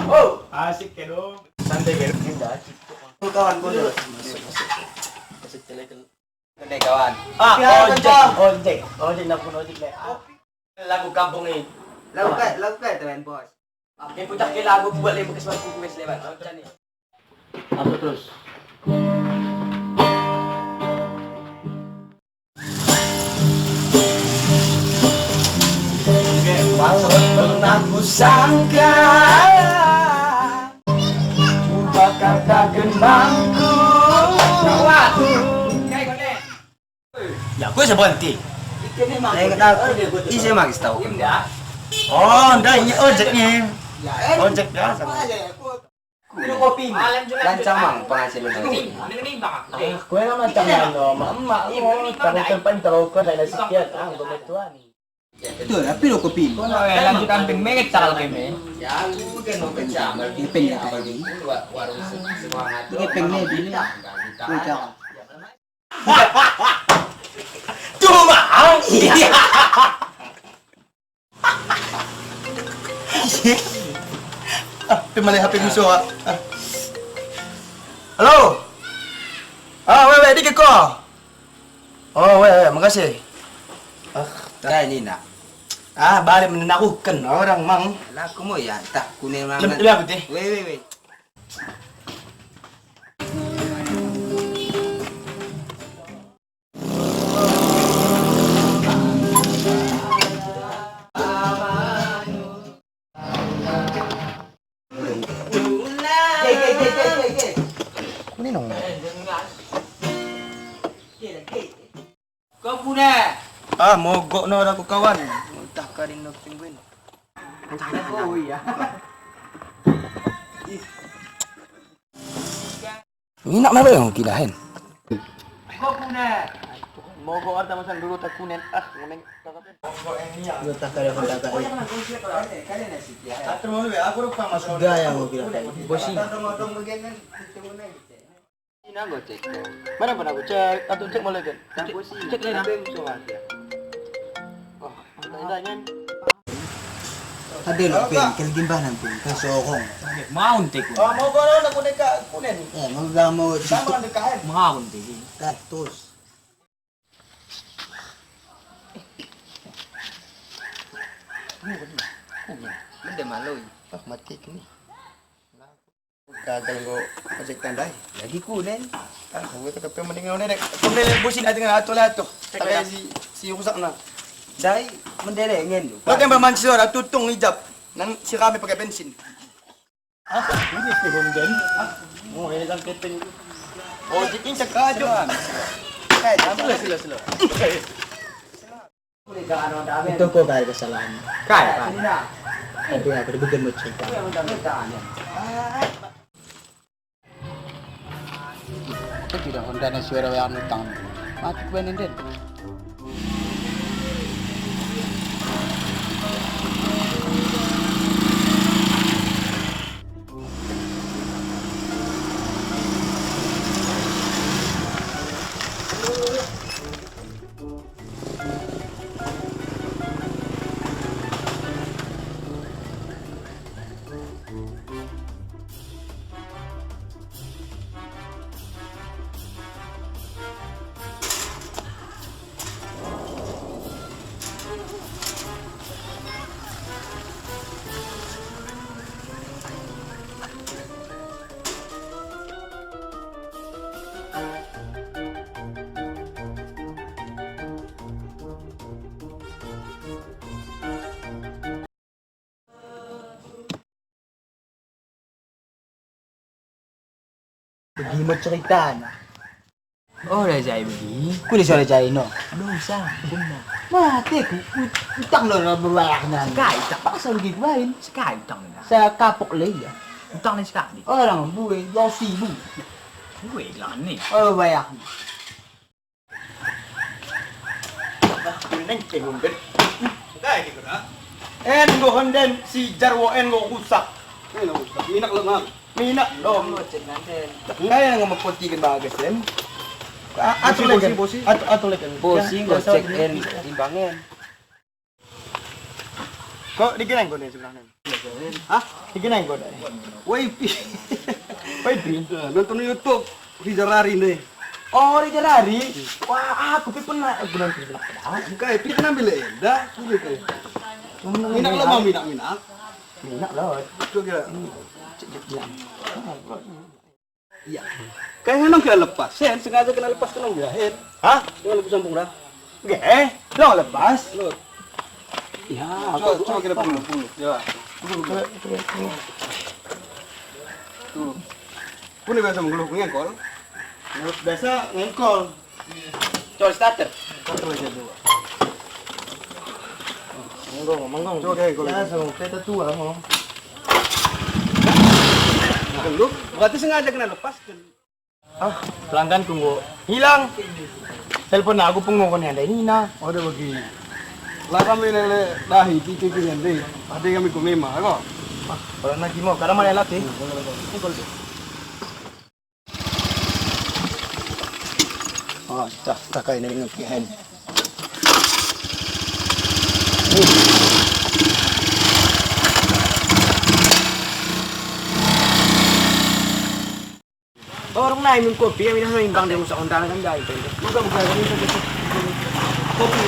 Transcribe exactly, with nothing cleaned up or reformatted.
Oh, asik ke dong. Santai ke dong. Indah, asik. Kawan, kawan. Masuk, masuk. Masuk, masuk. Masuk, masuk. Gede, kawan. Ah, ya, ojek, ojek, ojek, napun ojek, le. Ah. Lagu kampung ni. Lagu kai, lagu kai, teman, bos. Oke, putar ke lagu buat le bekas waktu kumis lebar. Macam ni. Masuk terus. Pernah kusangka ku bakar dagen mangkuk. Ya, ku seberenti. Ise magi setau. Oh, nda, ini ojek ni. Ojek biasa. Minum kopi. Lancang mang penghasilan. Kue kan macam anu, emak, emak, terus tempat terus kau saya sekian, ah, untuk mertua ni. Betul, tapi lo kopi. Lanjut amping, menget cakal keme. Ya, aku mungkin mau kecamar. Gepeng ya, Pak Haji. Warung semangat. Gepeng ni, ini. Tuh, Mang. Iya. Ah, pe male H P musuh, ah. Ah. Halo. Ah, we, we, dike ko. Oh, we, we, makasih. Ah, dah ini, nak. Ah, balik menakutkan orang, Mang. Lah, aku mau ya, tak kuning mangan. Lem-, lem aku teh. We, we, we. Kuning dong. Kau pune. Ah, mogok no aku kawan. Entah kadin no penguin. Oh iya. Minak me beng kidahen. Kau pune. Mogok arta masan dulu tak kunen. Ah, ngemeng. Dulu tak kada kontak. Atur mau be, aku rupa masuk. Gaya mau kidahen. Bosi. Ina gocek. Mana pun aku cek, atau cek mulai kan? Cek, cek lena. Tapi musuh aja. Oh, indah, indah, nyen. Ada lo pen, kel gimbanan pen, kel sorong. Mau ntek. Oh, mau kono aku deka kunen. Eh, mau gak mau. Sama dekat. Mau ntek. Katus. Mende maloi. Ah, mati kini. Gagal nggo ojek tandai. Lagi kunen. Ah, gue tetep mending ngone dek. Kau mending bosin aja ngana atuh lah tuh. Tapi si, si rusak nah. Dai mendelengen. Pakai baman si ora tutung ijab. Nang si rame pakai bensin. Ah, ini si Honda. Ah, oh, ini kan kepeng. Ojek ini cek aja. Eh, sila, sila, sila. Itu ko kai kesalahan. Kai, kai. Tapi aku dibikin lucu. Itu tidak Honda na suara yang utang. Mati kuen enden. Bagi mo ceritana. Oh, rajai bagi. Kuli so rajai no. Dosa, guna. Mate ku, ut-, utang lo, lo berbayarna. Sekai utang. Paksa bagi kubain. Sekai utang na. Sekapok le ya. Utang ni sekali. Orang bue, dua sibu. Bue lah ni. Oh, bayar. Kunen ke Honda. Kai ke kena. En nggo Honda si Jarwo en nggo rusak. En rusak. Minak lengang. Minak dong. Ngai nggo mepotiken bagas en. Atur leken. Bosi, bosi. Atur, atur leken. Bosi nggo cek en timbangen. Kok digeneng kau ni sebelah ni? Hah? Ikenai ko dai. Waipi. Waipi. Nonton YouTube Rija Rari ne. Oh, Rija Rari. Wah, aku pe pernah, aku nonton pernah. Engkai, pi kenambi le enda. Minak lo mau, minak, minak. Minak lo. Coba kira. Iya. Kayaknya nong kira lepas, Hen, sengaja kena lepas ke nong kira, Hen. Hah? Kena lepas sambung dah. Nggih, lo lepas. Lo. Ya, coba, coba kira puluh, puluh. Ya. Puluh, puluh. Puluh. Puluh biasa menggeluh ngengkol. Biasa ngengkol. Coba starter. Starter aja dua. Monggo, monggo. Coba kayak kalau ya, sama peta tua, mau. Menggeluh, berarti sengaja kena lepas. Ah, pelanggan tunggu hilang. Telepon aku pengokon yang ada ini, nah. Oh, ada bagi. Lah kami lele dahi, pipi pipi yang deh. Ada kami ku mema, kok. Ah, kalau lagi mau, karena mana lagi? Ini kalau dia. Oh, dah, dah kayak ini, ini, ini. Orang nai minum kopi, yang minum imbang dia rusak ontal kan, dah, itu. Buka, buka, buka, buka. Kopi.